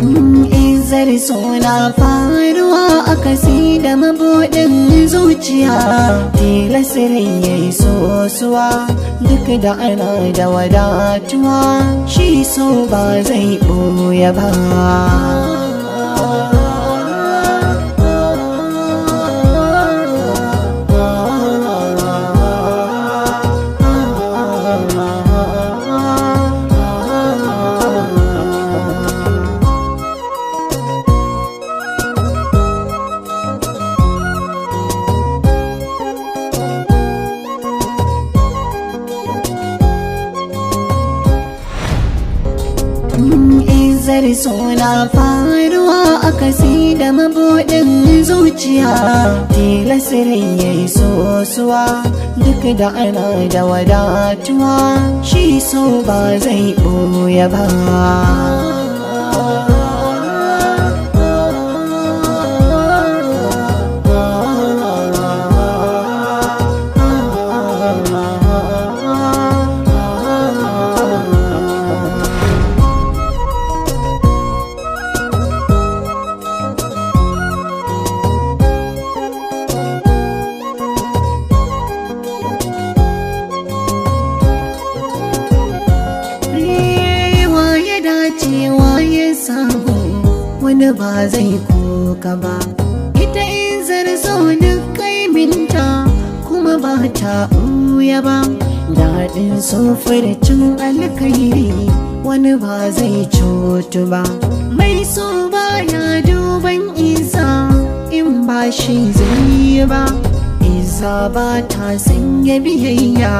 Izar suna faruwa a kasi da mabuɗin zuciya, tilasirin ya yi sosuwa duk da ana da wadatuwa, shi so ba zai ɓoye ba. Izar suna faruwa a kasi da mabuɗin zuciya, tilasirin ya yi sosuwa duk da ana da wadatuwa, shi so ba zai ɓoye ba. Wa ya dace wa ya samu, wani ba zai koka ba. Ita in zarzo duk kaiminta kuma ba ta ɓuya ba. Daɗin cin alkairi, wani ba zai cutu ba. Mai so ba ya duban isa in ba shi zai yi ba. Isa ba ta sanya biyayya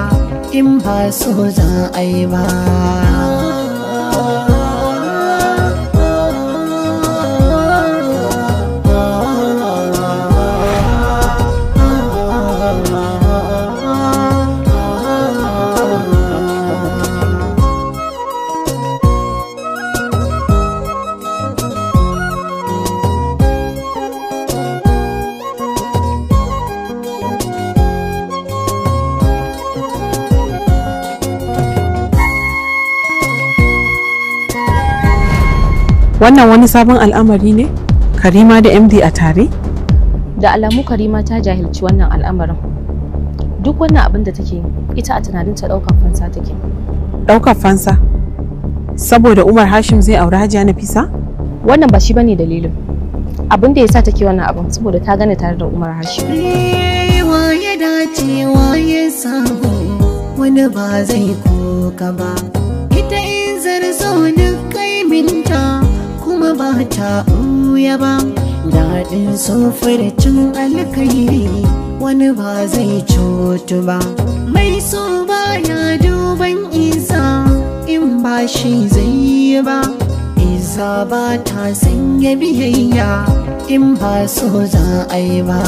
in ba so za a yi ba. Wannan wani sabon al'amari ne? Karima da MD a tare? Da alamu Karima ta jahilci wannan al'amarin. Duk wannan abin da take yi, ita a tunaninta ɗaukar fansa take. Ɗaukar fansa? Saboda Umar Hashim zai auri Hajiya Nafisa? Wannan ba shi bane dalilin. Abin da yasa take wannan abin saboda ta gane tare da Umar Hashim. Wa ya dace wa ya samu, wani ba zai koka ba. Ita in zarzo duk kaiminta kuma ba ta ɓuya ba. Daɗin cin alkairi, wani ba zai cutu ba. Mai so ba ya duban isa in ba shi zai yi ba. Isa ba ta sanya biyayya in ba so za a yi ba.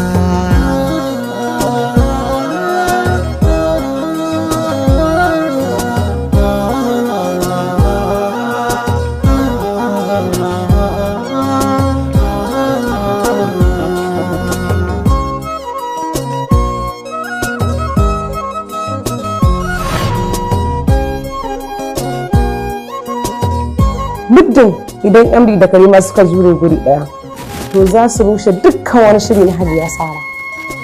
Muddin idan MD da Karima suka zure guri daya, to za su rushe dukkan wani shiri na Hajiya Sara.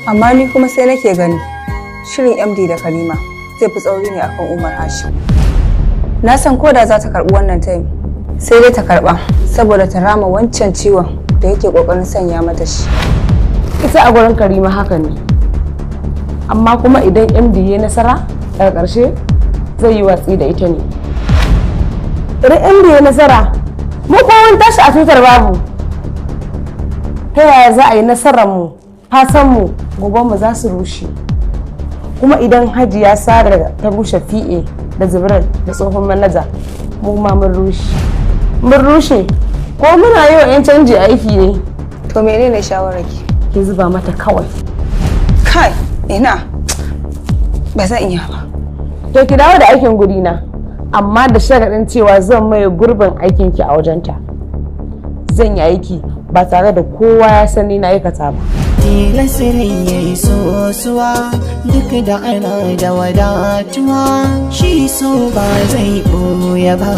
Amma ni kuma sai nake gani shirin MD da Karima zai fi tsauri ne akan Umar Hashim. Na san ko da za ta karbi wannan tayin, sai dai ta karba saboda ta rama wancan ciwon da yake kokarin sanya mata shi. Ita a gurin Karima haka ne, amma kuma idan MD ya nasara daga ƙarshe zai yi watsi da ita ne. Idan MD ya nasara, mu kuma mun tashi a tutar babu. Ta yaya za a yi nasarar mu, fatan mu, goben mu za su rushe? Kuma idan Hajiya Sara ta rushe fi'e da Zibirin da tsohon manaja, mu ma mun rushe. Mun rushe ko muna yi wa 'yan canji aiki ne. To menene shawararki? Ki zuba mata kawai. Kai, ina ba zan iya ba. To ki dawo da aikin gurina, amma da sharaɗin cewa zan maye gurbin aikinki a wajenta. Zan yi aiki ba tare da kowa ya san ni na aikata ba. Tilasirin ya yi sosuwa duk da ana da wadatuwa, shi so ba zai ɓoye ba.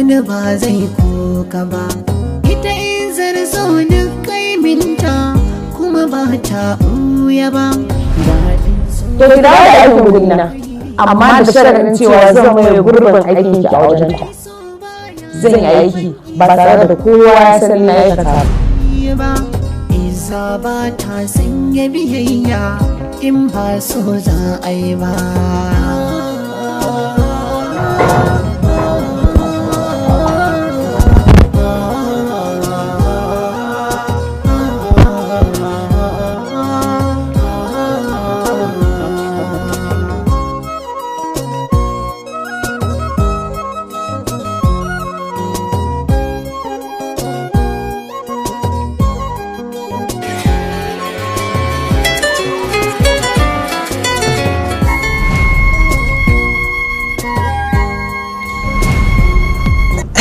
Wani ba zai koka ba. Ita in zarzo duk kaiminta kuma ba ta ɓuya ba. Daɗin so. To ki dawo da aikin gurina, amma da sharaɗin cewa zan maye gurbin aikin ki a wajenta. Zan yi aiki ba tare da kowa ya san na aikata ba. Ba Iza ba ta sanya biyayya in ba so za a yi ba.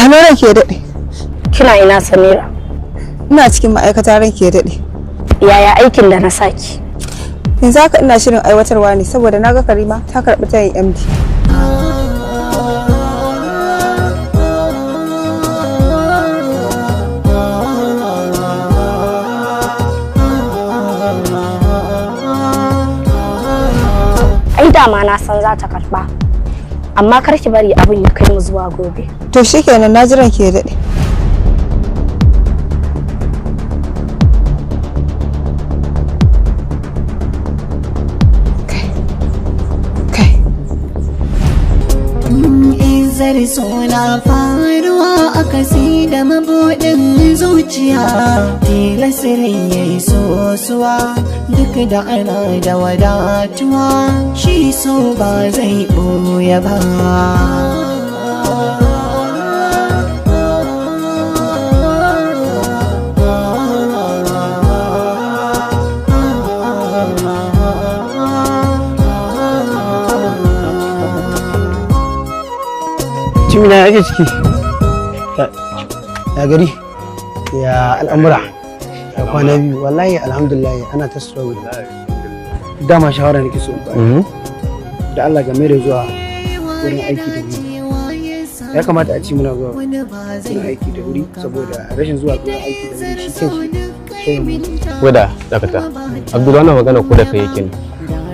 Hello, ranki daɗe. Kina ina, Samira? Ina cikin ma'aikata, ranki daɗe. Yaya aikin da na saki? Yanzu haka ina shirin aiwatarwa ne saboda na ga Karima ta karɓi tayin MD. Ai dama na san za ta karba. Amma kar ki bari abin ya kai mu zuwa gobe. To shikenan, na ji, ranki daɗe. Kai. Kai. Izar suna faruwa a kasi da mabuɗin zuciya, tilasirin ya yi sosuwa duk da ana da wadatuwa, shi so ba zai ɓoye ba. Jimina, ya ake ciki? Ya gari? Ya al'amura? Ya kwana biyu? Wallahi alhamdulillah, ana ta struggle. Dama shawara nake so in bayar. Da Allah, game da zuwa wurin aiki da wuri. Ya kamata a ci muna zuwa wurin aiki da wuri, saboda rashin zuwa wurin aiki da wuri shi kanshi Koda dakata. Abdul, wannan magana ko da kai yake ne?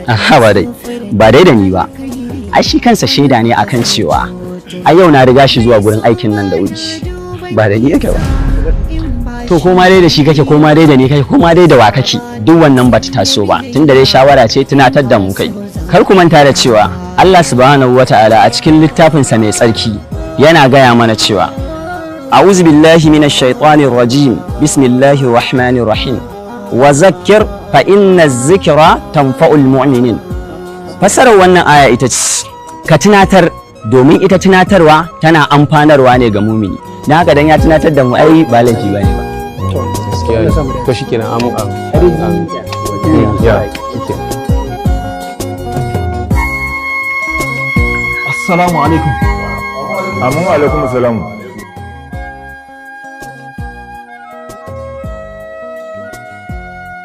Aha, ba dai ba dai da ni ba. Ai shi kansa shaida ne akan cewa a yau na riga shi zuwa gurin aikin nan da wuri. Ba da ni yake ba. To, ko ma dai da shi kake, ko ma dai da ni kake, ko ma dai da wa kake, duk wannan bata taso ba, tunda dai shawara ce tunatar da mu kai. Kar ku manta da cewa Allah subhanahu wata'ala a cikin littafinsa mai tsarki yana gaya mana cewa: أعوذ بالله من الشيطان الرجيم، بسم الله الرحمن الرحيم، وذكر فإن الذكرى تنفع المؤمنين. Fasarar wannan aya ita ce ka tunatar, domin ita tunatarwa tana amfanarwa ne ga mumini. Na haka, dan ya tunatar da mu ai ba laifi bane ba. To, gaskiya ne. To shikenan, amu amu. Ya, shikenan. Assalamu alaikum. Amin, alaikum salam.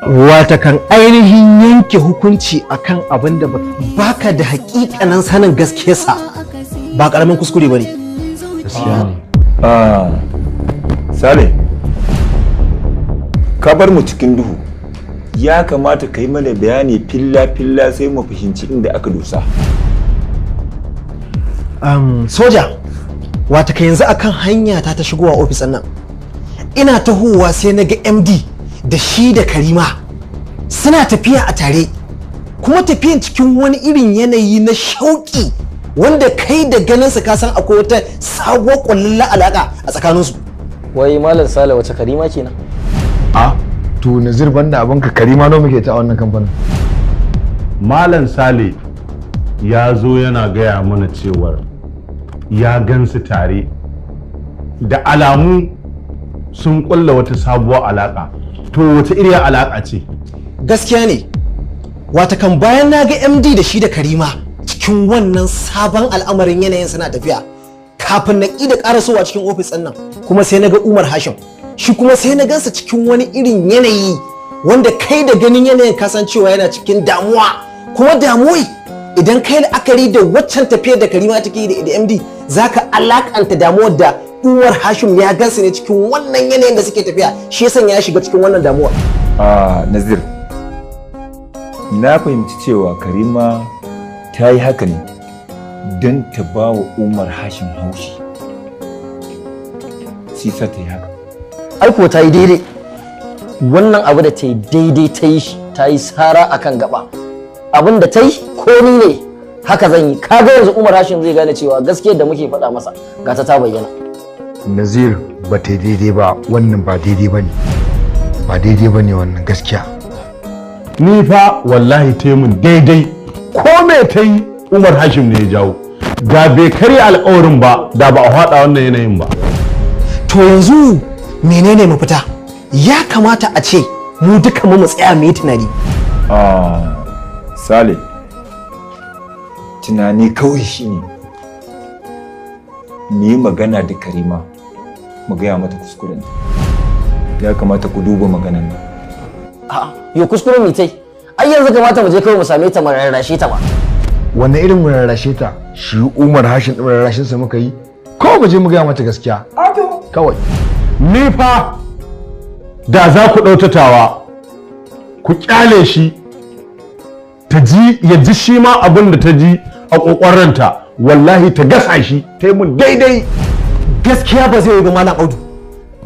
Watakan ainihin yanke hukunci akan abin da baka da hakikanin sanin gaskiyarsa ba karamin kuskure bane. Gaskiya ne. Ah, Sale, ka bar mu cikin duhu. Ya kamata ka yi mana bayani filla-filla sai mu fahimci inda aka dosa. Soja, watakan yanzu akan hanya ta ta shigowa ofis nan. Ina tahowa sai na ga MD da shi da Karima suna tafiya a tare, kuma tafiyan cikin wani irin yanayi na shauƙi wanda kai da ganinsa ka san akwai wata sabuwar ƙwallon alaƙa a tsakaninsu. Wai Malam Sale, wace Karima kenan? A to, Nazir, banda abinka, Karima nawa muke ta a wannan kamfanin? Malam Sale ya zo yana gaya mana cewar ya gansu tare, da alamu sun kulla wata sabuwar alaka. To, wata iriyar alaka ce? Gaskiya ne, watakan bayan na ga MD da shi da Karima cikin wannan sabon al'amarin yanayin suna tafiya, kafin na ƙi da ƙarasowa cikin ofis ɗin nan kuma sai na ga Umar Hashim, shi kuma sai na gansa cikin wani irin yanayi wanda kai da ganin yanayin kasancewa yana cikin damuwa. Kuma damuwai, idan kai la'akari da waccan tafiyar da Karima take yi da MD, zaka alakanta damuwar da Umar Hashim ya gansu ne cikin wannan yanayin da suke tafiya, shi yasan ya shiga cikin wannan damuwa. A Nazir, na fahimci cewa Karima ta yi haka ne don ta ba wa Umar Hashim haushi, shi sa ta yi haka. Ai ko ta yi daidai. Wannan abu da ta yi daidai ta yi shi, ta yi sara akan gaba. Abin da ta yi, ko ni ne haka zan yi. Kaga yanzu Umar Hashim zai gane cewa gaskiyar da muke faɗa masa ga ta ta bayyana. Nazir, ba ta yi daidai ba. Wannan ba daidai ba ne, ba daidai ba ne wannan gaskiya. Ni fa wallahi ta yi mun daidai. Ko me ta yi, Umar Hashim ne ya jawo. Da bai karya alkawarin ba, da ba a haɗa wannan yanayin ba. To yanzu menene mafita? Ya kamata a ce mu duka mu tsaya mu yi tunani. Ah, Sale, tunani kawai shine mu yi magana da Karima, mu gaya mata kuskuren. Ya kamata ku duba maganan nan. A'a, yo kuskuren mi tai? Ai yanzu kamata mu je kawai mu same ta, mu rarrashe ta ba. Wannan irin mu rarrashe ta? Shi Umar Hashim ɗin rarrashin sa muka yi. Kawai mu je mu gaya mata gaskiya kawai. Ni fa da za ku ɗautatawa ku kyale shi, ta ji, ya ji shi ma abin da ta ji a ƙoƙon, wallahi ta gasa shi, ta yi mun daidai. Gaskiya ba zai yi ba, Malam Audu.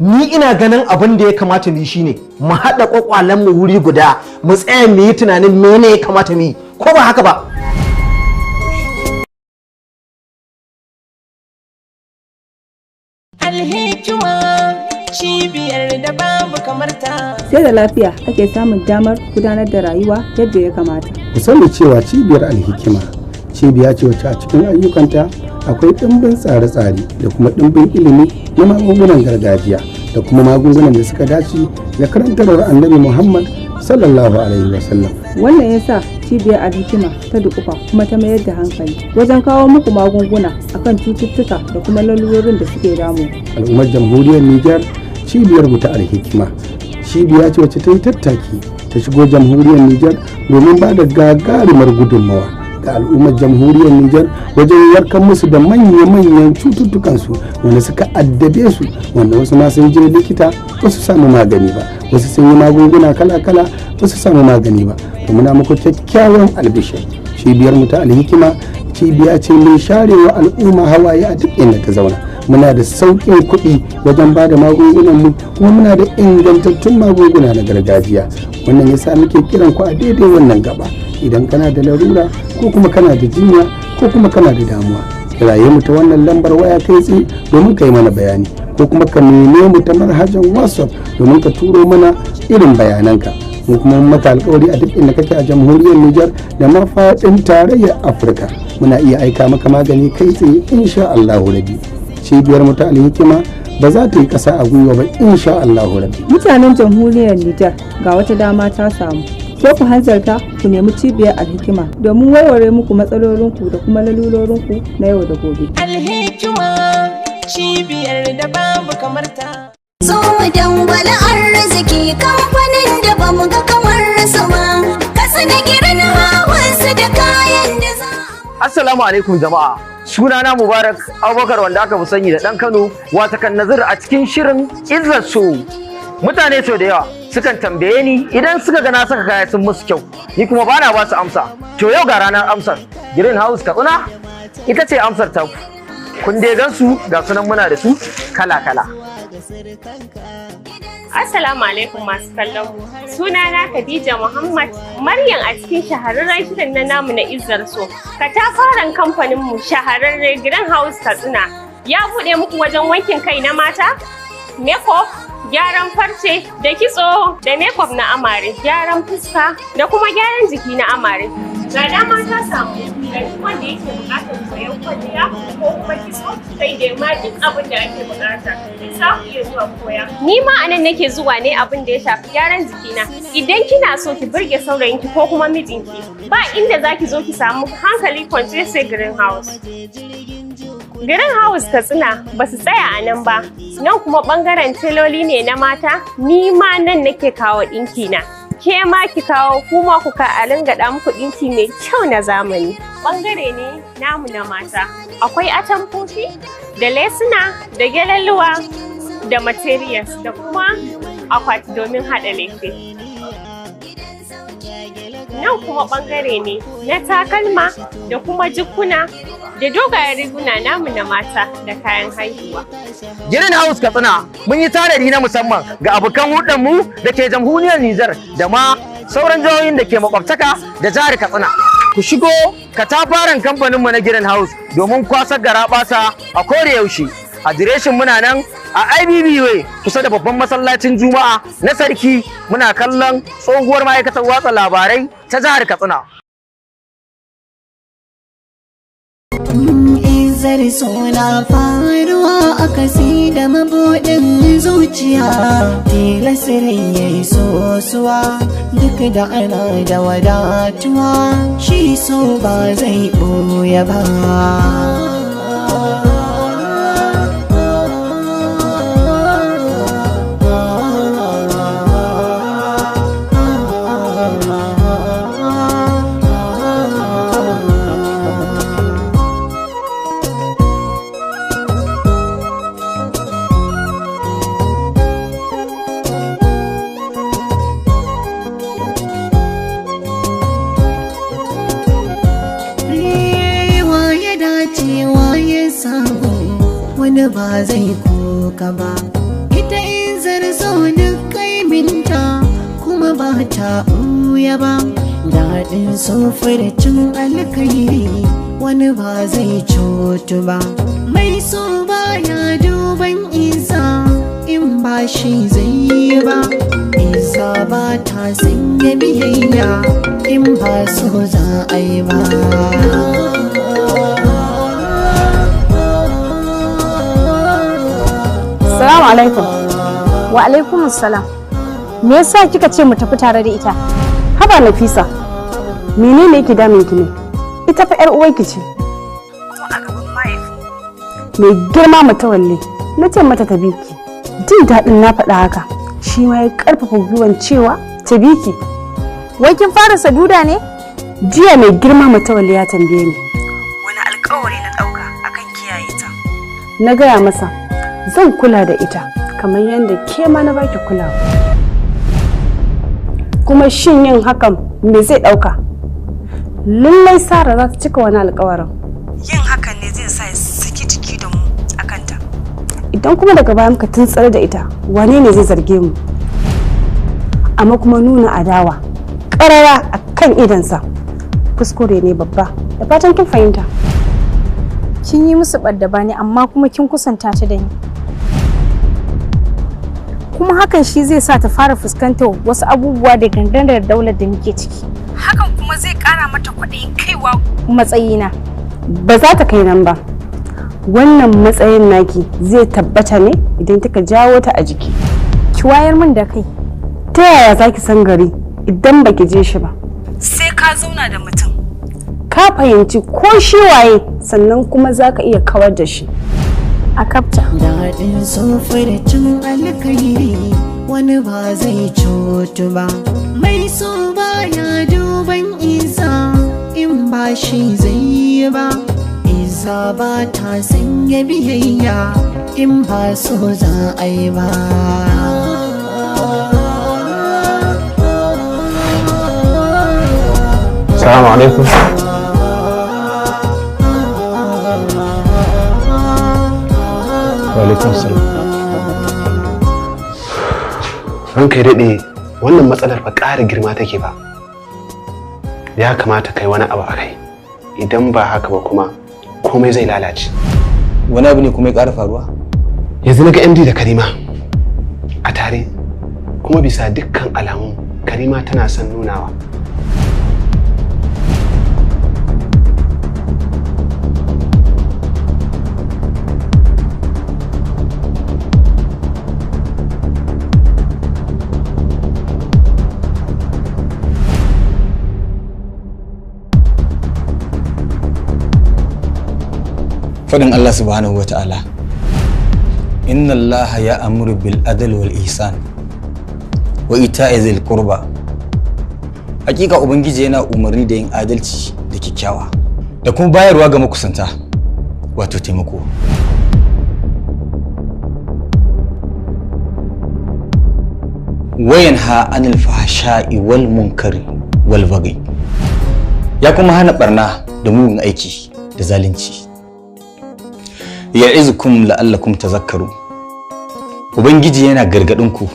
Ni ina ganin abin da ya kamata mu yi shine mu haɗa kwakwalen mu wuri guda, mu tsaya mu yi tunanin mene ya kamata mu yi, ko ba haka ba? Alhikima, cibiyar da babu kamar ta. Sai da lafiya ake samun damar gudanar da rayuwa yadda ya kamata. Ku sani cewa cibiyar Alhikima cibiya ce wacce a cikin ayyukanta akwai ɗimbin tsare-tsare da kuma ɗimbin ilimi na magungunan gargajiya da kuma magungunan da suka dace da karantarwar Annabi Muhammad sallallahu alaihi wasallam. Wannan ya sa cibiyar Alhikima ta dukufa kuma ta mayar da hankali wajen kawo muku magunguna akan cututtuka da kuma lalurorin da suke damu. Al'ummar Jamhuriyar Nijar, cibiyar mu ta Alhikima cibiya ce wacce ta yi tattaki ta shigo Jamhuriyar Nijar domin ba da gagarumar gudunmawa ga al'ummar Jamhuriyar Nijar wajen warkar musu da manya-manyan cututtukansu wanda suka addabe su, wanda wasu ma sun je likita ba su samu magani ba, wasu sun yi magunguna kala-kala ba su samu magani ba. To muna muku kyakkyawan albishir, cibiyar mu ta Alhikima cibiya ce mai sharewa al'umma hawaye a duk inda ta zauna. Muna da sauƙin kuɗi wajen ba da magungunan mu, kuma muna da ingantattun magunguna na gargajiya. Wannan yasa muke kiran ku a daidai wannan gaba: idan kana da larura, ko kuma kana da jinya, ko kuma kana da damuwa, kiraye mu ta wannan lambar waya kai tsaye domin ka yi mana bayani, ko kuma ka neme mu ta manhajar WhatsApp domin ka turo mana irin bayananka. Mu kuma mun maka alkawari, a duk inda kake a Jamhuriyar Nijar da mafaɗin tarayyar Afirka, muna iya aika maka magani kai tsaye insha Allahu Rabi. Cibiyar mu ta Alhikima ba za ta yi ƙasa a gwiwa ba insha Allahu Rabi. Mutanen Jamhuriyar Nijar, ga wata dama ta samu. Sai ku hanzarta ku nemi cibiyar Alhikima domin warware muku matsalolinku da kuma lalurorinku na yau da gobe. Alhikima, cibiyar da babu kamar ta. Zo mu dangwala arziki, kamfanin da ba mu ga kamar su ba. Katsina girin hawansu da kayan da za. Assalamu alaikum jama'a. Sunana Mubarak Abubakar, wanda aka fi sani da ɗan Kano, watakan Nazir a cikin shirin Izzar So. Mutane sau da yawa sukan tambaye ni idan suka ga na saka kaya sun musu kyau, ni kuma bana ba su amsa. To yau ga ranar amsar. Green House Katsina ita ce amsar taku. Kun dai gan su, ga sunan muna da su kala-kala. Assalamu alaikum masu kallon mu. Sunana Khadija Muhammad Maryam a cikin shahararren shirin na namu na Izzar So. Katafaren kamfanin mu shahararre Green House Katsina ya buɗe muku wajen wankin kai na mata, makeup, gyaran farce da kitso da makeup na amare, gyaran fuska da kuma gyaran jiki na amare. Ga dama ta samu ga duk wanda yake buƙatar koyon kwalliya ko kuma kitso, kai da ma duk abin da ake buƙata. Za ku iya zuwa koya. Ni ma anan nake zuwa ne abin da ya shafi gyaran jikina. Idan kina so ki burge saurayinki ko kuma mijinki, ba inda za ki zo ki samu hankali kwance sai Green House. Green House Katsina ba su tsaya a nan ba, nan kuma bangaren teloli ne na mata, ni ma nan nake kawo ɗinki na. Ke ma ki kawo, kuma ku ka a ringaɗa muku ɗinki mai kyau na zamani. ɓangare ne namu na mata. Akwai atamfofi da lesuna da gyalalluwa da materials da kuma akwati domin haɗa lefe. Nan kuma ɓangare ne na takalma da kuma jikuna da dogayen riguna namu na mata da kayan haihuwa. Green House Katsina mun yi tanadi na musamman ga abokan mu da ke jamhuriyar Nijar da ma sauran jihohin da ke makwabtaka da jihar Katsina. Ku shigo katafaren kamfaninmu na Green House domin kwasar garaɓasa a kore yaushe. Adireshin muna nan a IBB Way kusa da babban masallacin Juma'a na Sarki, muna kallon tsohuwar ma'aikatar watsa labarai ta jihar Katsina. Izar suna faruwa a kasi da mabuɗin zuciya, tilasirin ya yi sosuwa duk da ana da wadatuwa, shi so ba zai ɓoye ba. Wa ya dace, wa ya samu, wani ba zai koka ba. Ita in zarzo duk kaiminta kuma ba ta ɓuya ba. Daɗin cin alkairi wani ba zai cutu ba. Mai so ba ya duban isa in ba shi zai yi ba. Isa ba ta sanya biyayya in ba so za a yi ba. Salamu alaikum. Wa alaikum salam. Me yasa kika ce mu tafi tare da ita? Haba Nafisa, menene yake damun ki ne? Ita fa yar uwarki ce. Kuma a gaban mahaifi. Mai girma Matawalle, na ce mata ta bi ki. Jin daɗin na faɗa haka, shi ma ya ƙarfafa gwiwan cewa ta bi ki. Wai kin fara saduda ne? Jiya mai girma Matawalle ya tambaye ni. Wani alƙawari na ɗauka akan kiyaye ta? Na gaya masa zan kula da ita kamar yadda ke ma na baki kulawa. Kuma shin yin hakan me zai ɗauka? Lallai Sara za ta cika wani alkawarin. Yin hakan ne zai sa ya saki jiki da mu a kanta. Idan kuma daga baya muka tuntsar da ita, wane ne zai zarge mu? Amma kuma nuna adawa ƙarara a kan idansa kuskure ne babba, da fatan kin fahimta. Kin yi musu ɓadda bani, amma kuma kin kusanta ta da ni. Kuma hakan shi zai sa ta fara fuskantar wasu abubuwa da gandanar daular da muke ciki. Hakan kuma zai ƙara mata kwaɗayin kaiwa matsayina. Ba za ta kai nan ba. Wannan matsayin naki zai tabbata ne idan kika jawo ta a jiki. Ki wayar min da kai. Ta yaya za ki san gari idan baki je shi ba? Sai ka zauna da mutum, ka fahimci ko shi waye, sannan kuma za ka iya kawar da shi. A kapta. Daɗin cin alkairi wani ba zai cutu ba. Mai so ba ya duban isa in ba shi zai yi ba. Isa ba ta sanya biyayya in ba so za a yi ba. Assalamu alaikum. Wa alaikum salam. Ranka ya daɗe, wannan matsalar ba ƙara girma take ba. Ya kamata kai wani abu a kai. Idan ba haka ba kuma komai zai lalace. Wani abu ne kuma ya ƙara faruwa? Yanzu na ga MD da Karima a tare, kuma bisa dukkan alamu Karima tana son nunawa. Faɗin Allah subhanahu wa ta'ala, inna Allah ya amuru bil adl wal ihsan wa ita'i zil qurba. Hakika Ubangiji yana umarni da yin adalci da kyakkyawa Da kuma bayarwa ga makusanta, wato taimako. Wayanha anil fahsha'i wal munkari wal baghi. Ya kuma hana barna da mugun aiki da zalunci. Ya'izukum la'allakum tazakkaru. Ubangiji yana gargadin ku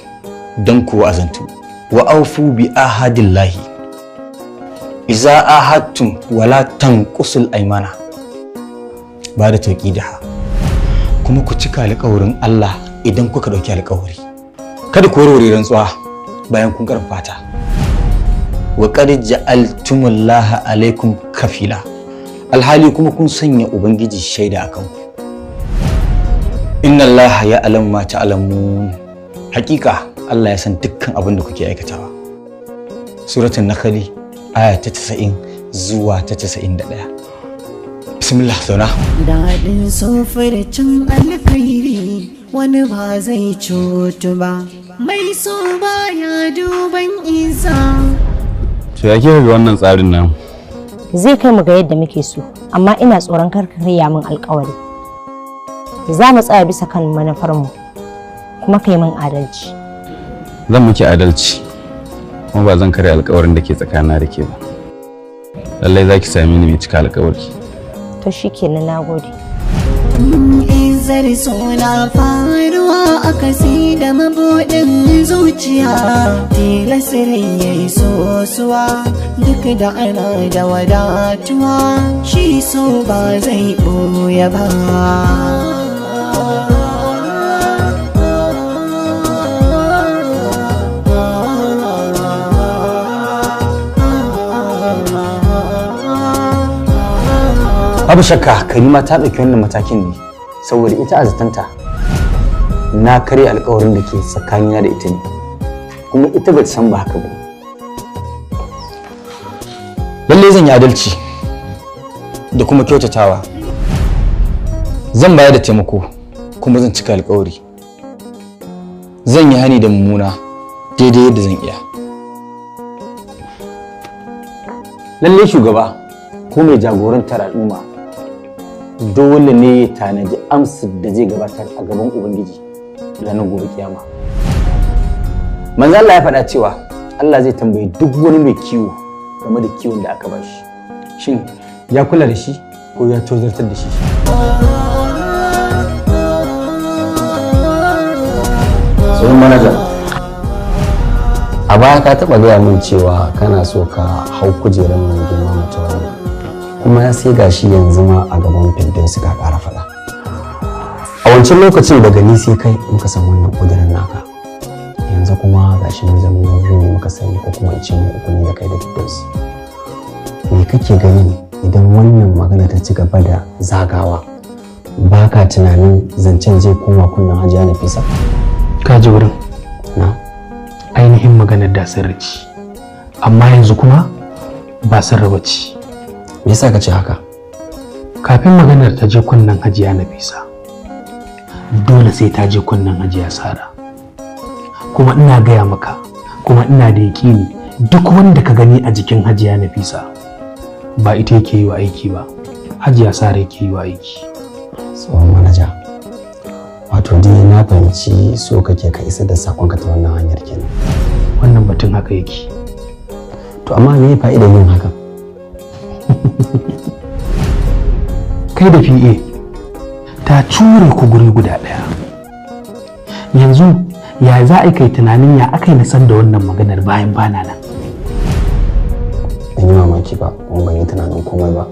don ku wa'azantu. Wa aufu bi ahadillahi iza ahadtum wala tanqusul aymana ba da tauqidaha. Kuma ku cika alƙawarin Allah idan kuka dauki alƙawari. Kada ku warware rantsuwa bayan kun karfafa ta. Wa qad ja'altumullaha alaikum kafila. Alhali kuma kun sanya Ubangiji shaida akan ku. Inna Allaha ya'lamu ma ta'lamun. Hakika Allah ya san dukkan abin da kuke aikatawa. Suratul Nahl aya ta 90 zuwa ta 91. Bismillah, zauna. Daɗin cin alkhairi wani ba zai cutu ba. Mai so baya duban isa. To ya kika ga wannan tsarin nan? Zai kai mu ga yadda muke so, amma ina tsoron kar ka karya min alƙawari. Za mu tsaya bisa kan manufarmu, kuma kai min adalci. Zan miki adalci, kuma ba zan karya alƙawarin da ke tsakanina da ke ba. Lallai za ki sami ni mai cika alƙawari. To shikenan, nagode. Izar suna faruwa a kasi da mabuɗin zuciya, tilasirin ya yi sosuwa duk da ana da wadatuwa, shi so ba zai ɓoye ba. Babu shakka Karima ta ɗauki wannan matakin ne saboda ita a zatanta na karya alƙawarin da ke tsakanina da ita ne, kuma ita ba ta san ba haka ba. Lallai zan yi adalci da kuma kyautatawa. Zan bayar da taimako kuma zan cika alƙawari. Zan yi hani da mummuna daidai yadda zan iya. Lallai shugaba ko mai jagorantar al'umma dole ne ya tanaji amsar da zai gabatar a gaban Ubangiji ranar gobe kiyama. Manzo Allah ya faɗa cewa Allah zai tambayi duk wani mai kiwo game da kiwon da aka bashi. Shin ya kula da shi ko ya tozartar da shi? Tsohon manaja, a baya ka taɓa gaya min cewa kana so ka hau kujerar mai girma mutuwa, kuma sai gashi yanzu ma a gaban Firdausi ka ƙara faɗa. A wancan lokacin daga ni sai kai muka san wannan ƙudurin naka, yanzu kuma gashi mun zama mu biyu ne muka sani, ko kuma in ce mu uku ne da kai da Firdausi. Me kake gani idan wannan magana ta ci gaba da zagawa? Ba ka tunanin zancen zai koma kunnen Hajiya Nafisa? Ka ji wurin na ainihin maganar da sirri ce, amma yanzu kuma ba sirri ba ce. Me yasa ka ce haka? Kafin maganar ta je kunnen Hajiya Nafisa, dole sai ta je kunnen Hajiya Sara. Kuma ina gaya maka, kuma ina da yaƙini duk wanda ka gani a jikin Hajiya Nafisa ba ita yake yi wa aiki ba, Hajiya Sara yake yi wa aiki. Tsohon manaja, wato dai na fahimci so kake ka isar da sakonka ta wannan hanyar kenan. Wannan batun haka yake. To amma me fa'idar yin hakan? Kai da PA ta cure ku guri guda ɗaya. Yanzu ya za a kai tunanin ya aka yi na san da wannan maganar bayan bana nan? Ban yi mamaki ba, kuma ban yi tunanin komai ba,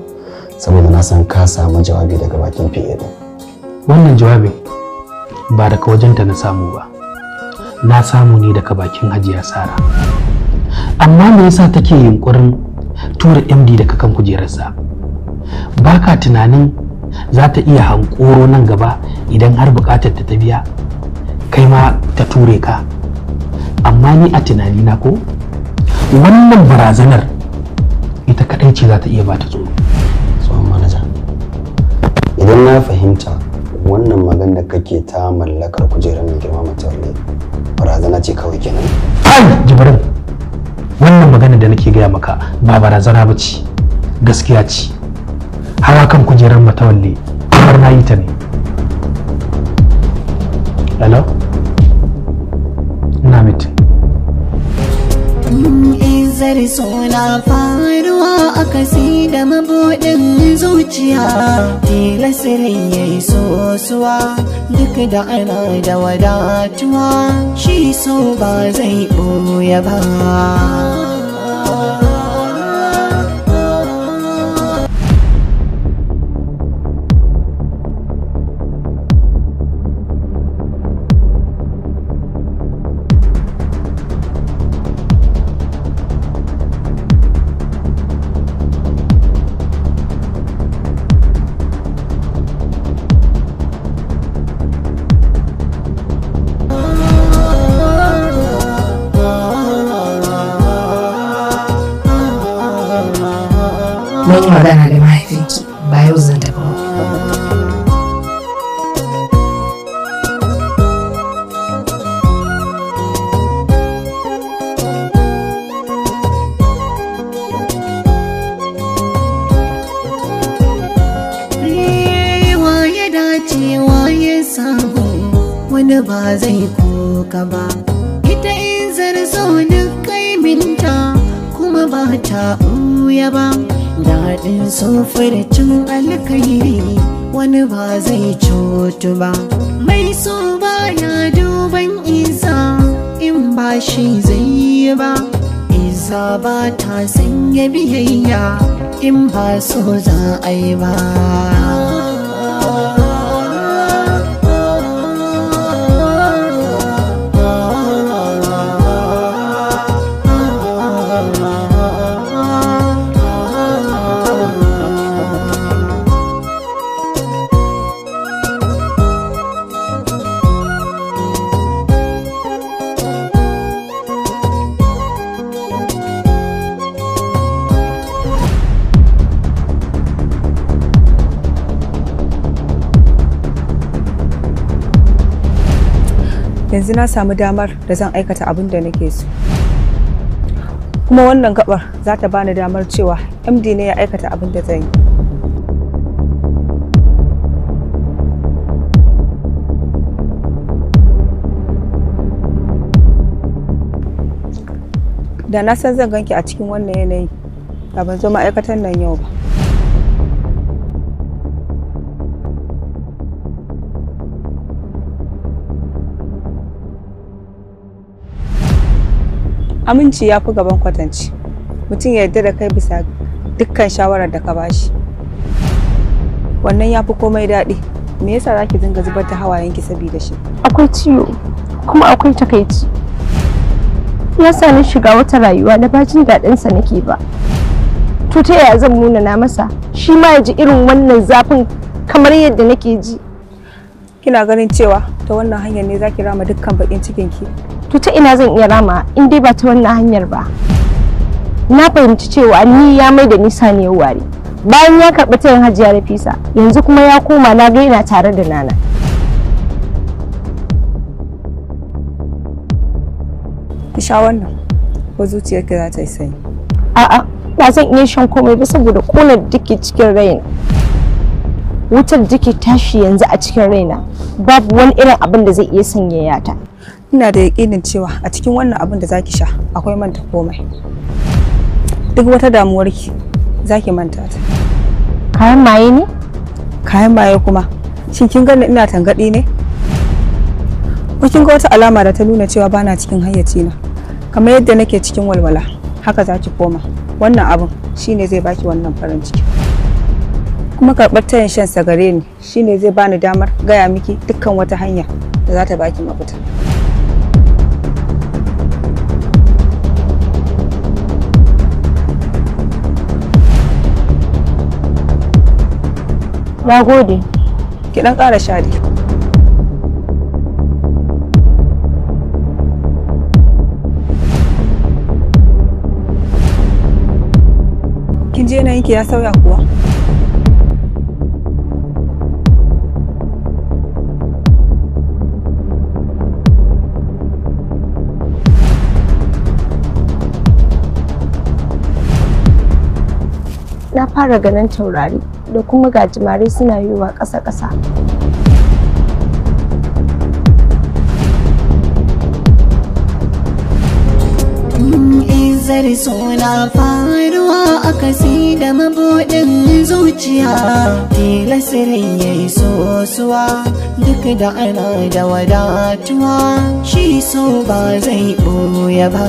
saboda na san ka samu jawabi daga bakin PA din. Wannan jawabin ba daga wajenta na samu ba, na samu ne daga bakin Hajiya Sara. Amma me yasa take yunkurin tura MD daga kan kujerarsa? Ba ka tunanin za ta iya hankoro nan gaba idan har bukatar ta biya kai ma ta ture ka? Amma ni a tunanina ko wannan barazanar ita kadai ce za ta iya bata tsoro. Tsohon manaja, idan na fahimta wannan magana kake ta mallakar kujerar mai girma Matawalle barazana ce kawai kenan. Ai Jibrin, wannan magana da nake gaya maka ba barazana ba ce, gaskiya ce. Hawa kan kujerar Matawalle kamar na yi ta ne. Hello? Ina meeting. Izar suna faruwa a kasi da mabuɗin zuciya, tilasirin ya yi sosuwa duk da ana da wadatuwa, shi so ba zai ɓoye ba. Mun yi magana da mahaifinki, ba yau zan tafi ba. Wa ya dace wa ya samu, wani ba zai koka ba. Ita in zarzo duk kaiminta kuma ba ta ɓuya ba. Daɗin cin alkairi wani ba zai cutu ba. Mai so ba ya duban isa in ba shi zai yi ba. Isa ba ta sanya biyayya in ba so za a yi ba. Yanzu na samu damar da zan aikata abin da nake so, kuma wannan gabar za ta bani damar cewa MD ne ya aikata abin da zan yi. Da na san zan ganki a cikin wannan yanayi, da ban zo ma'aikatan nan yau ba. Aminci ya fi gaban kwatanci. Mutum ya yarda da kai bisa dukkan shawarar da ka bashi, wannan ya fi komai daɗi. Me yasa zaki dinga zubar da hawayenki saboda shi? Akwai ciwo kuma akwai takaici. Ya sa ni shiga wata rayuwa da ba jin daɗin sa nake ba. To ta yaya zan munana masa shi ma ya ji irin wannan zafin kamar yadda nake ji? Kina ganin cewa ta wannan hanyar ne zaki rama dukkan bakin cikinki? To ta ina zan iya rama in dai ba ta wannan hanyar ba? Na fahimci cewa ni ya mai da ni saniyar ware. Bayan ya karɓi tayin Hajiya Nafisa, yanzu kuma ya koma na ga yana tare da Nana. Ki sha wannan, ko zuciyarki za ta yi sanyi. A'a, ba zan iya shan komai ba saboda ƙunar da ke cikin raina. Wutar da ke tashi yanzu a cikin raina, babu wani irin abin da zai iya sanyaya ta. Ina da yaƙinin cewa a cikin wannan abin da zaki sha akwai manta komai. Duk wata damuwarki zaki manta ta. Kayan maye ne? Kayan maye kuma? Shin kin gani ina tangaɗi ne? Ko kin ga wata alama da ta nuna cewa bana cikin hayyacina? Kamar yadda nake cikin walwala, haka zaki koma. Wannan abin shine zai baki wannan farin ciki. Kuma karɓar tayin shan sa gare ni shine zai bani damar gaya miki dukkan wata hanya da za ta baki mafita. Na gode. Ki dan ƙara sha dai. Kin je yanayinki ya sauya kuwa? Na Fara ganin taurari da kuma gajimare suna yiwa ƙasa-ƙasa. Izar suna faruwa a kasi da mabuɗin zuciya, tilasirin ya yi sosuwa duk da ana da wadatuwa, shi so ba zai ɓoye ba.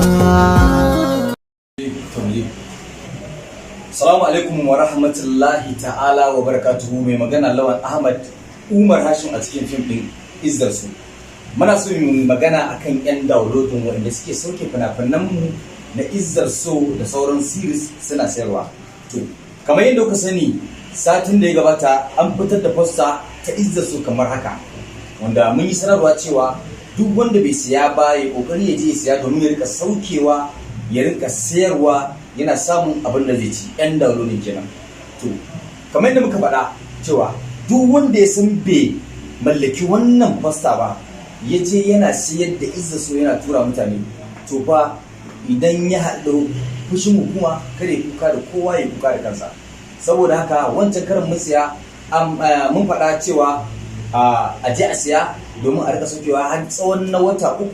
Salamu alaikum wa rahmatullahi ta'ala wa barakatuhu. Mai magana Lawan Ahmad Umar Hashim a cikin fim ɗin Izzar Su. Muna so mu magana akan 'yan downloading waɗanda suke sauke fina-finan mu na Izzar So da sauran series suna sayarwa. To, kamar yadda kuka sani, satin da ya gabata an fitar da poster ta Izzar So kamar haka. Wanda mun yi sanarwa cewa duk wanda bai siya ba ya kokari ya je ya siya domin ya rika saukewa, ya rinka sayarwa, yana samun abin da zai ci, yan downloading kenan. To, kamar yadda muka faɗa cewa duk wanda ya san bai mallaki wannan poster ba, ya je yana sayar da Izza So yana tura mutane, to fa idan ya haɗu fushin hukuma, kada ya kuka da kowa, ya kuka da kansa. Saboda haka wancan karin mun siya, mun faɗa cewa a je a siya domin a rika saukewa har tsawon na wata 3.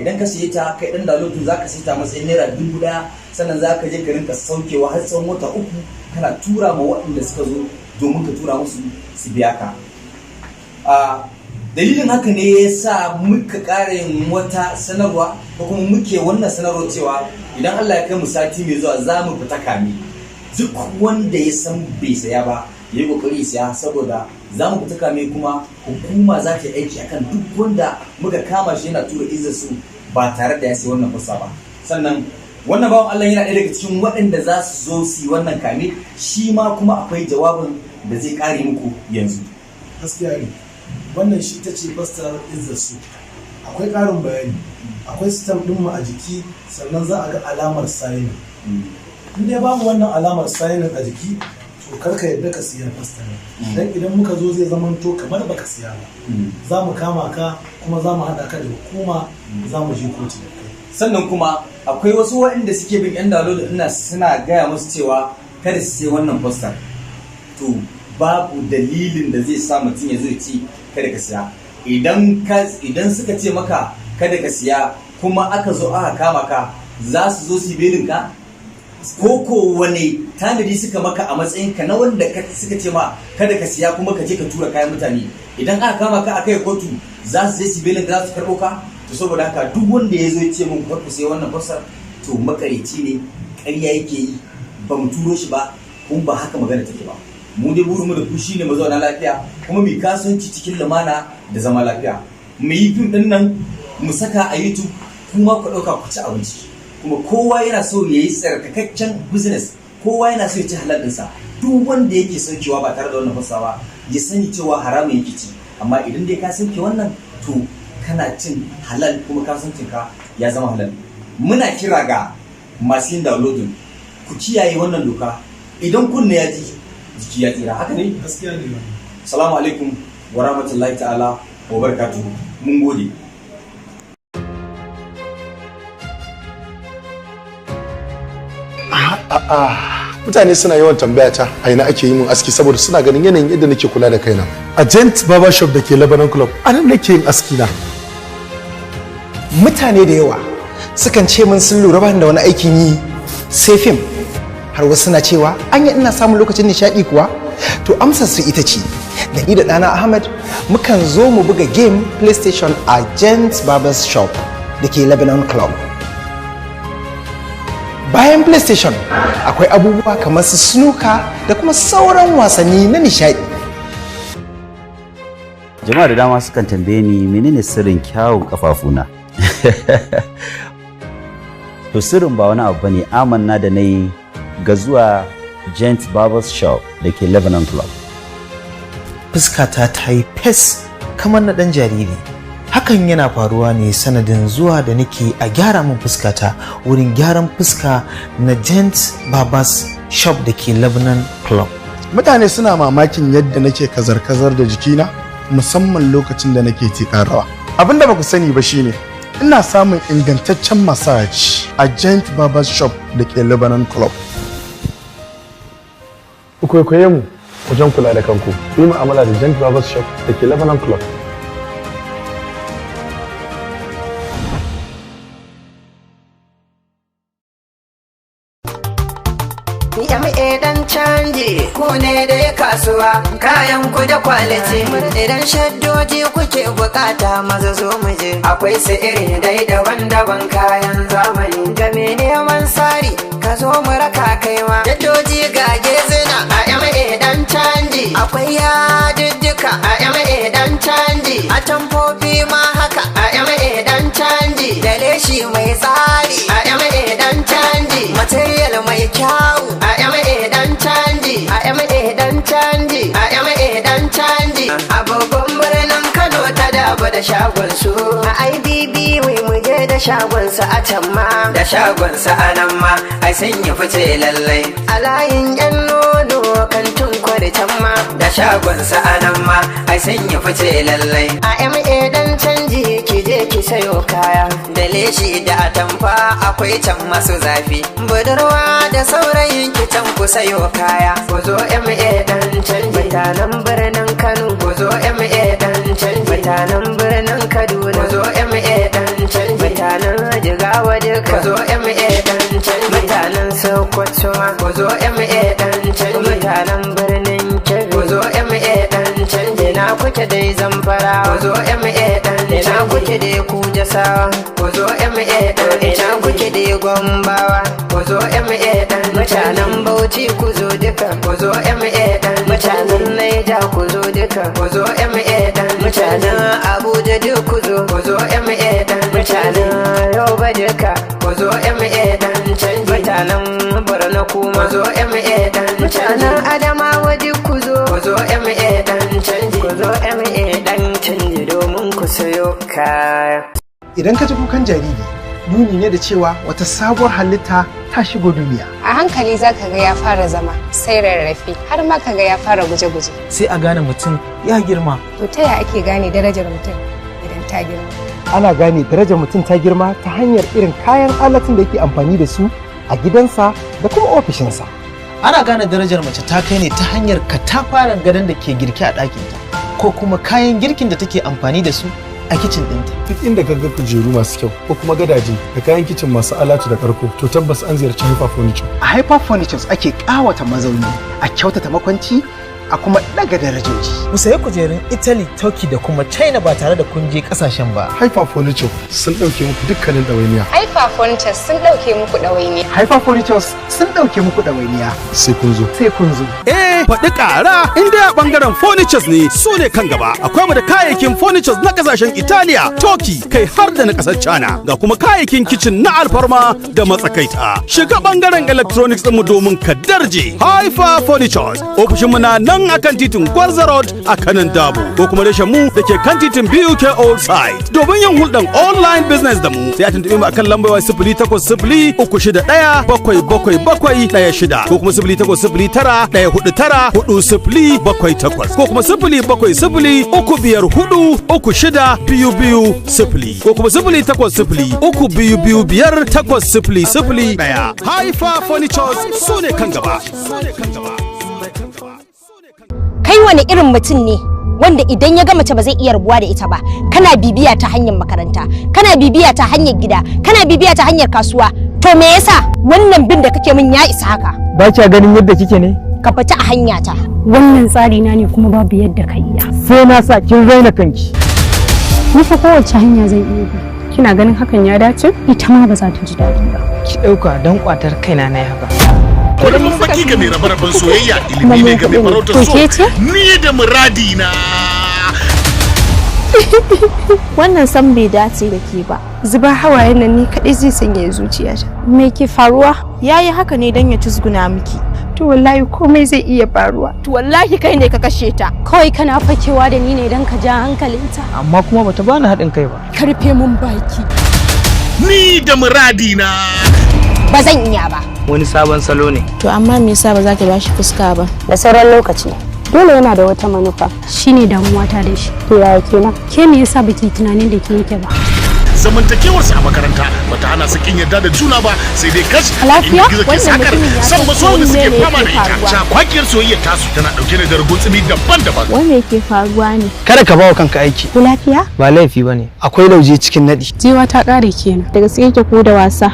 Idan ka siye ta, kai dan download, za ka siye ta matsayin ₦1,000, sannan za ka je ka rinka saukewa har tsawon wata 3, kana tura ma waɗanda suka zo domin ka tura musu su biya ka. Dalilin haka ne ya sa muka ƙara yin wata sanarwa, ko kuma muke wannan sanarwa, cewa idan Allah ya kai mu sati mai zuwa za mu fita kame. Duk wanda ya san bai saya ba, ya yi kokari ya saya, saboda za mu fita kame kuma hukuma za ta yi aiki akan duk wanda muka kama shi yana tura Izzar Su ba tare da ya sayi wannan poster ba. Sannan wannan bawan Allah yana ɗaya daga cikin waɗanda za su zo su yi wannan kame, shi ma kuma akwai jawabin da zai ƙare muku yanzu. Gaskiya ne, wannan shi ta ce poster Izzar Su. Akwai ƙarin bayani, akwai stamp ɗinmu a jiki, sannan za a ga alamar signing. In dai babu wannan alamar signing a jiki, to kar ka yadda ka siya poster nan, dan idan muka zo zai zamanto kamar baka siya ba. Za mu kama ka kuma za mu haɗa ka da hukuma, za mu je kotu da kai. Sannan kuma akwai wasu waɗanda suke bin yan download ina suna gaya musu cewa kada su sai wannan poster. To, babu dalilin da zai sa mutum ya zo ya ce kada ka siya. Idan suka ce maka kada ka siya kuma aka zo aka kama ka, za su zo su yi belin ka? Ko wane tanadi suka maka a matsayin ka na wanda suka ce ma kada ka siya kuma ka je ka tura kayan mutane? Idan aka kama ka aka yi kotu, za su je su belin ka, za su karɓo ka? To, saboda haka duk wanda ya zo ya ce mun kar ku sai wannan poster, to makareci ne, ƙarya yake yi. Ba mu turo shi ba, kuma ba haka magana take ba. Mu dai burinmu da ku shine mu zauna lafiya kuma mu kasuwanci cikin lumana da zama lafiya. Mu yi fim din nan mu saka a YouTube, kuma ku ɗauka ku ci abinci. Kuma kowa yana so ya yi tsarkakakken business, kowa yana so ya ci halal ɗinsa. Duk wanda yake saukewa ba tare da wannan poster ba, ya sani cewa haramun yake ci. Amma idan dai ka sauke wannan, to kana cin halal kuma kasuwancinka ya zama halal. Muna kira ga masu yin downloading, ku kiyaye wannan doka. Idan kunne ya ji, jiki ya tsira, haka ne? Gaskiya ne wannan. Salamu alaikum wa rahmatullahi ta'ala wa barakatuhu. Mun gode. A'a, mutane suna yawan tambaya ta a ina ake yi mun aski, saboda suna ganin yanayin yadda nake kula da kaina. A Gent Barber Shop da ke Lebanon Club, a nan nake yin aski na. Mutane da yawa sukan ce min sun lura bani da wani aikin yi sai fim, har wasu suna cewa anya ina samun lokacin nishaɗi kuwa? To, amsar su ita ce da ni da ɗana Ahmad mukan zo mu buga game PlayStation a Gents Barbers Shop da ke Lebanon Club. Bayan PlayStation akwai abubuwa kamar su snooker da kuma sauran wasanni na nishaɗi. Jama'a da dama sukan tambaye ni menene sirrin kyawun kafafuna. To, sirrin ba wani abu bane, amanna da nayi ga zuwa Gent Barbers Shop da ke Lebanon Club. Fuskata ta yi fes kamar na ɗan jariri. Hakan yana faruwa ne sanadin zuwa da nake a gyara min fuskata wurin gyaran fuska na Gent Barbers Shop da ke Lebanon Club. Mutane suna mamakin yadda nake kazar-kazar da jikina, musamman lokacin da nake tiƙar rawa. Abin da baku sani ba shine ina samun ingantaccen massage a Gent Barbers Shop da ke Lebanon Club. Ku kwaikwaye mu wajen kula da kanku. Ku yi mu'amala da Gent Barbers Shop da ke Lebanon Club. MA dan canji ku ne dai kasuwa kayan ku da kwaliti, idan shaddoji kuke bukata maza zo mu je, akwai su iri dai daban-daban kayan zamani, ga me neman sari ka zo mu raka kaiwa, shaddoji ga gezina a MA dan canji, akwai yadiddika a MA dan canji, a tamfofi ma haka a MA dan canji, da leshi mai tsari a MA dan canji, material mai kyau a MA dan canji, a MA dan canji, a MA dan canji, a babban birnin Kano ta daba da shagon su a IBB, wai mu je da shagon su a can ma da shagon su a nan ma, ai sun yi fice lallai a layin yan nono kantin kwari can ma da shagon su a nan ma, ai sun yi fice lallai a MA dan canji, ki je ki sayo kaya da leshi da atamfa, akwai can masu zafi, budurwa da saurayin ki can ku sayo kaya, ku zo MA dan canji, mutanen birnin Kano ku zo MA dan canji, mutanen birnin Kaduna ku zo MA dan canji, mutanen Jigawa duka ku zo MA dan canji, mutanen Sokoto ma ku zo MA dan canji, mutanen birnin Kebbi ku zo MA dan canji, na kuke dai Zamfara ku zo MA dan canji, na kuke dai Kujasawa ku zo MA dan canji, na kuke dai Gombawa ku zo MA dan mutanen Bauchi ku zo duka ku zo MA dan mutanen Naija ku zo duka ku zo MA dan mutanen Abuja duk ku zo ku zo MA dan mutanen Yobe duka ku zo MA dan canji, mutanen Borno kuma ku zo MA dan mutanen Adamawa duk ku zo ku zo MA dan canji, ku zo MA dan canji domin ku sayo kaya. Idan ka ji kukan jariri, nuni ne da cewa wata sabuwar halitta ta shigo duniya. A hankali za ka ga ya fara zama, sai rarrafe, har ma ka ga ya fara guje-guje. Sai a gane mutum ya girma. To ta ya ake gane darajar mutum idan ta girma? Ana gane darajar mutum ta girma ta hanyar irin kayan alatun da yake amfani da su a gidansa da kuma ofishinsa. Ana gane darajar mace ta kai ne ta hanyar katafaren gadon da ke girke a ɗakinta ko kuma kayan girkin da take amfani da su a kicin ɗinta. Duk inda ka ga kujeru masu kyau ko kuma gadaje da kayan kicin masu alatu da karko, to tabbas an ziyarci Hyper Furniture. A Hyper Furnitures ake ƙawata mazauni, a kyautata makwanci, a kuma ɗaga darajoji. Ku sayi kujerun Italy, Turkey da kuma China ba tare da kun je ƙasashen ba. Hyper Furniture sun ɗauke muku dukkanin ɗawainiya. Hyper Furnitures sun ɗauke muku ɗawainiya. Hyper Furnitures sun ɗauke muku ɗawainiya. Sai kun zo. Sai kun zo. Eh, faɗi ƙara in dai a ɓangaren furnitures ne su ne kan gaba. Akwai mu da kayayyakin furnitures na ƙasashen Italiya, Turkey, kai har da na ƙasar China. Ga kuma kayayyakin kicin na alfarma da matsakaita. Shiga ɓangaren electronics ɗinmu domin ka darje. Hyper Furnitures, ofishinmu na nan akan titin Gwarza Road a kanan Dabo ko kuma reshen mu da ke kan titin BUK Old Site. Domin yin hulɗan online business da mu sai a tuntuɓe mu akan lambar 08036177716 ko kuma 08091494078 ko kuma 07035436220 ko kuma 08032258001. Haifa Furnitures su ne kan gaba. Kai wani irin mutum ne wanda idan ya ga mace ba zai iya rabuwa da ita ba? Kana bibiya ta hanyar makaranta, kana bibiya ta hanyar gida, kana bibiya ta hanyar kasuwa. To me yasa wannan bin da kake min ya isa haka? Ba kya ganin yadda kike ne? Ka fita a hanya ta. Wannan tsari na ne kuma babu yadda ka iya. Sai na sa kin raina kanki. Ni fa kowace hanya zan iya bi. Kina ganin hakan ya dace? Ita ma ba za ta ji daɗi ba. Ki ɗauka don ƙwatar kaina na yi haka. Kullum baki ga mai rabe-raben soyayya, ilimi ne ga mai farautar so. Ni da muradi na. Wannan san bai dace da ke ba. Zuba hawayen nan ni kaɗai zai sanya zuciyata. Me ke faruwa? Yayi haka ne don ya cizguna miki. To wallahi komai zai iya faruwa. To wallahi kai ne ka kashe ta. Kawai kana fakewa da ni ne don ka ja hankalinta. Amma kuma bata bani haɗin kai ba. Karfe mun baki. Ni da muradi na. Ba zan iya ba. Wani sabon salo ne. To amma me yasa ba za ki bashi fuska ba? Da sauran lokaci. Dole yana da wata manufa. Shine damuwa ta da shi. To yaya kenan? Ke me yasa baki tunanin da ke yake ba? Zamantakewarsu a makaranta bata hana su kin yarda da juna ba, sai dai kash Lafiya? inda gizo ke Wannan sakar mutumin ya san san maso wani ko suke mene fama da yake ita. faruwa. Cakwakiyar soyayyar tasu tana dauke ne da rugunsumi daban-daban. Wai me ke faruwa ne? Kada ka bawa kanka aiki. Ku lafiya? Ba laifi bane. Akwai lauje cikin nadi. Jiwa ta ƙare kenan. Da gaske yake ko da wasa?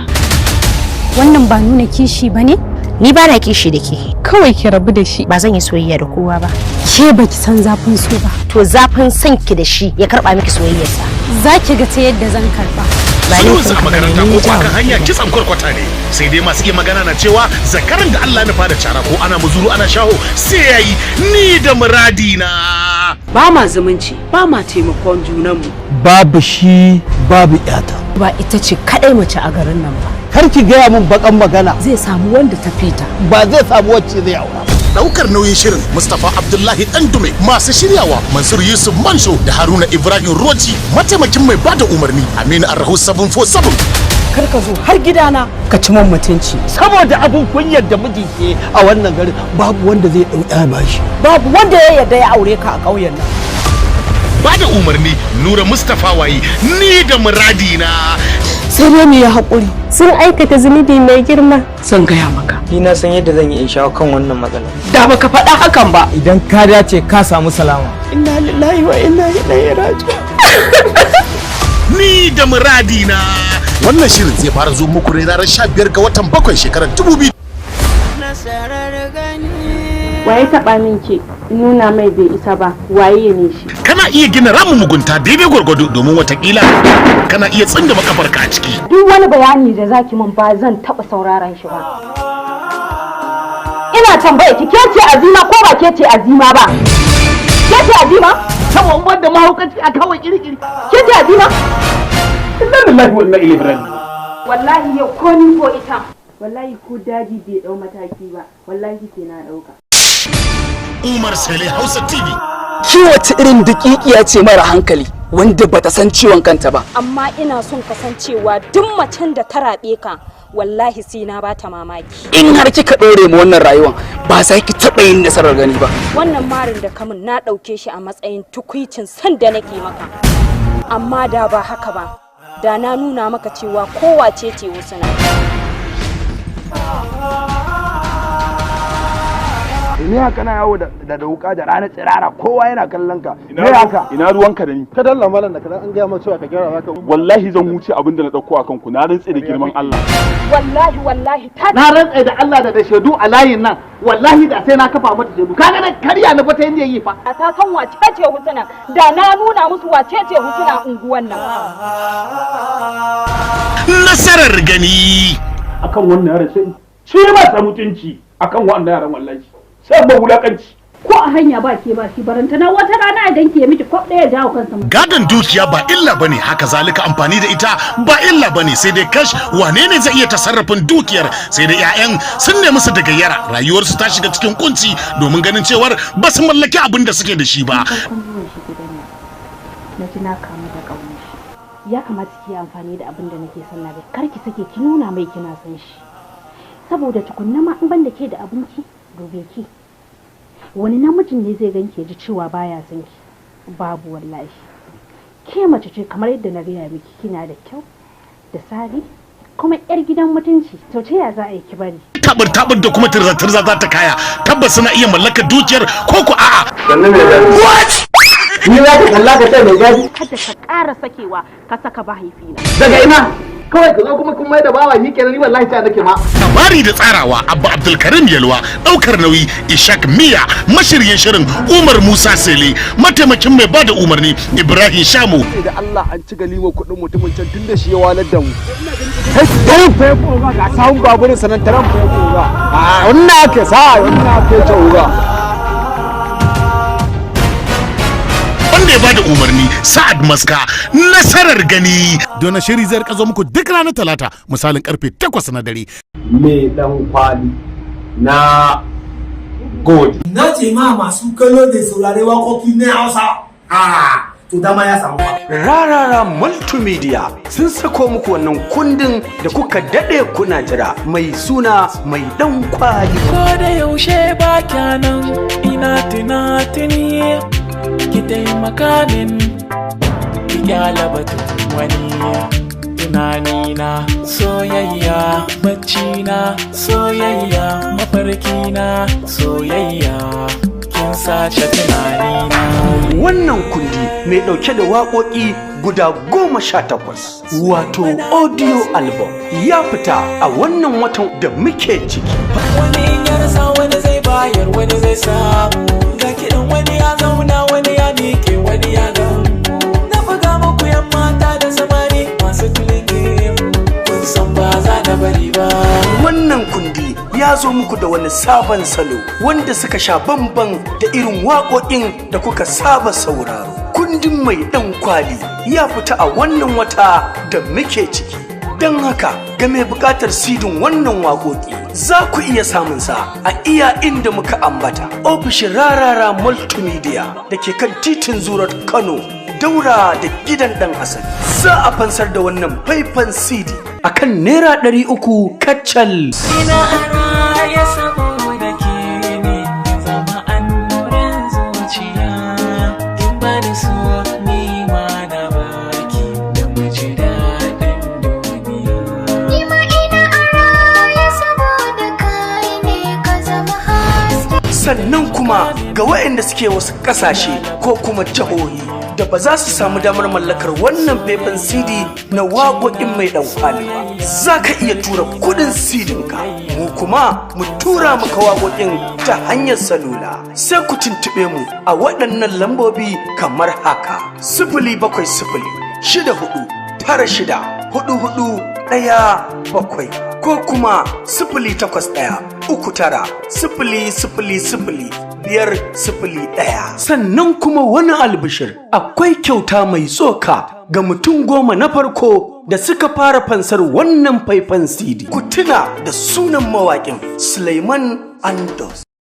Wannan ba nuna kishi ba ne? Ni ba na kishi da ke. Kawai ki rabu da shi. Ba zan yi soyayya da kowa ba. Ke baki san zafin so ba. To zafin son ki da shi ya karba miki soyayyarsa. Za ki ga ta yadda zan karba. Sulhunsu a makaranta ko kuwa kan hanya kitsan kwarkwata ne, sai dai masu iya magana na cewa zakaran da Allah nufa da cara ko ana muzuru ana shaho sai yayi. Ni da muradi na. Ba ma zumunci, ba ma taimakon junanmu. Babu shi babu yata. Ba ita ce kadai mace a garin nan ba. Kar ki gaya min bakan magana. Zai samu wanda ta fita. Ba zai samu wacce zai aura. Daukar nauyin shirin Mustapha Abdullahi Dandume, masu shiryawa Mansur Yusuf Mansho da Haruna Ibrahim Roji, mataimakin mai bada umarni Aminu Arrahu 747. Kar ka zo har gidana ka ci man mutunci. Saboda abun kunyar da miji ke a wannan garin, babu wanda zai dau ya bashi. Babu wanda ya yarda ya aure ka a ƙauyen nan. Bada umarni Nura Mustapha Wayi. Ni da muradi na. Sai dai mu yi haƙuri. Sun aikata zunubi mai girma. Zan gaya maka. Ni na san yadda zan yi in shawo kan wannan matsalar. Da baka faɗa hakan ba. Idan ka dace ka samu salama. Inna lillahi wa inna ilaihi raji'un. Ni da muradi na. Wannan shirin zai fara zo muku ne ranar 15 ga watan 7 shekarar 2000. Waye taɓa min ke? Nuna mai bai isa ba. Waye ne shi? Kana iya gina ramin mugunta daidai gwargwado, domin watakila kana iya tsindama kafarka a ciki. Duk wani bayani da zaki min ba zan taɓa sauraron shi ba. Ina tambaya ki, ke ce Azima ko ba ke ce Azima ba? Ke ce Azima? Saboda wanda mahaukaci a kawai kirkiri. Ke ce Azima? Inna lillahi wa inna ilaihi raji'un. Wallahi yau ko ni ko ita. Wallahi ko daji bai dau mataki ba, wallahi sai na dauka. Umar Sale Hausa TV. Ki wace irin daƙiƙiya ce mara hankali wanda bata san ciwon kanta ba? Amma ina son kasancewa duk macen da ta raɓe ka, wallahi sai na bata mamaki. In har kika ɗore mu wannan rayuwan, ba za ki taɓa yin nasarar gani ba. Wannan marin da kamun na ɗauke shi a matsayin tukwicin san da nake maka. Amma da ba haka ba, da na nuna maka cewa kowace ce wasu na. Me haka na yawo da wuka da rana tsirara, kowa yana kallon ka? Me haka? Ina ruwanka da ni? Ka dalla malam da kadan an gaya ma cewa ka gyara zaka. Wallahi zan huce abin da na dauko akan ku, na rantse da girman Allah. Wallahi wallahi ta Na rantse da Allah da shaidu a layin nan, wallahi da sai na kafa mata shaidu. Kaga na karya na fata yanda yi fa. Ta san wace ce Husna, da na nuna musu wace ce Husna unguwan nan. Nasarar gani. Akan wannan yaran sai ci masa mutunci, akan wannan yaran wallahi sai ba wulakanci. Ko a hanya ba ke ba shi, barantana wata rana idan ke miki kwab ɗaya jawo kansa. Gadon dukiya ba illa bane, haka zalika amfani da ita ba illa bane, sai dai kash, wane ne zai iya tasarrafin dukiyar? Sai dai 'ya'yan sun nemi su daga yara rayuwarsu ta shiga cikin kunci domin ganin cewar ba su mallaki abin da suke da shi ba. Farkon zuwan shi gidan nan na ji na kamu da ƙaunar shi. Ya kamata ki yi amfani da abin da nake son na bai. Kar ki sake ki nuna mai kina son shi, saboda tukunna ma in ban da ke da abinki, dube ki, wani namijin ne zai ganki ya ji cewa baya son ki? Babu wallahi. Ke mace ce kamar yadda na gaya miki, kina da kyau da sari kuma yar gidan mutunci, to ta ya za a yi ki bari? Tabur tabur da kuma tirza tirza za ta kaya, tabbas suna iya mallakar dukiyar ko ku a'a? What? Ni za ka kalla ka ce mai gadi? Kada ka ƙara sakewa ka saka mahaifina. Daga ina? Kawai ka zo kuma kun mai da bawa ni kenan, ni wallahi ta nake ma. Labari da tsarawa Abba Abdulkarim Yalwa, daukar nauyi Ishak Miya, mashiryin shirin Umar Musa Sele, mataimakin mai bada umarni Ibrahim Shamu. Da Allah an ci galima kuɗin mutumin can tun da shi ya walar da mu. Kai taran fa ya koga ga sahun baburin sanan, taran fa ya koga. A wannan ake sa wannan ake ce oga. Wanda ya bada umarni Sa'ad Maska. Nasarar gani. Dona shiri zai rika zo muku duk ranar Talata misalin karfe 8 na dare. Me dan kwali na gode. Na ce ma masu kallo da saurare waƙoƙi na Hausa. Ah, to dama ya samu. Rarara Multimedia sun sako muku wannan kundin da kuka dade kuna jira mai suna Mai Dan Kwali. Ko da yaushe ba kyanan ina tunatuni, ki taimaka min ki Ki kyala batun wani. Tunanina soyayya, bacci na soyayya, mafarki na soyayya, kin sace tunanina. Wannan kundi mai ɗauke da waƙoƙi guda 18, wato audio album, ya fita a wannan watan da muke ciki. Wani in ya rasa, wani zai bayar, wani zai samu. Ga kiɗan wani ya zauna, wani ya miƙe, wani ya gamu. Na buga muku yan mata da samari masu tulike, kun san ba za na bari ba. Wannan kundi ya zo muku da wani sabon salo wanda suka sha bamban da irin waƙoƙin da kuka saba sauraro. Kundin Mai Ɗan Kwali ya fita a wannan wata da muke ciki. Don haka, ga mai buƙatar sidin wannan waƙoƙi, za ku iya samunsa a iya inda muka ambata. Ofishin Rarara Multimedia da ke kan titin Zurat Kano, daura da gidan ɗan Hassan. Za a fansar da wannan faifan CD a kan ₦300 kacal. Ina a raye saboda ke ne, zama annurin zuciya. Kin bani so, ni ma na baki, da mu ji daɗin duniya. Ni ma ina a raye saboda kai ne, ka zama haske. Sannan kuma ga waɗanda suke wasu ƙasashe ko kuma jihohi da ba za su samu damar mallakar wannan faifan CD na waƙoƙin Mai Ɗan Kwali ba, za ka iya tura kuɗin CD-nka, mu kuma mu tura maka waƙoƙin ta hanyar salula. Sai ku tuntuɓe mu a waɗannan lambobi kamar haka: 07064964417, ko kuma 08139000501. Sannan kuma wani albishir, akwai kyauta mai tsoka ga mutum 10 na farko da suka fara fansar wannan faifan CD. Ku tuna da sunan mawaƙin, Suleiman Andos.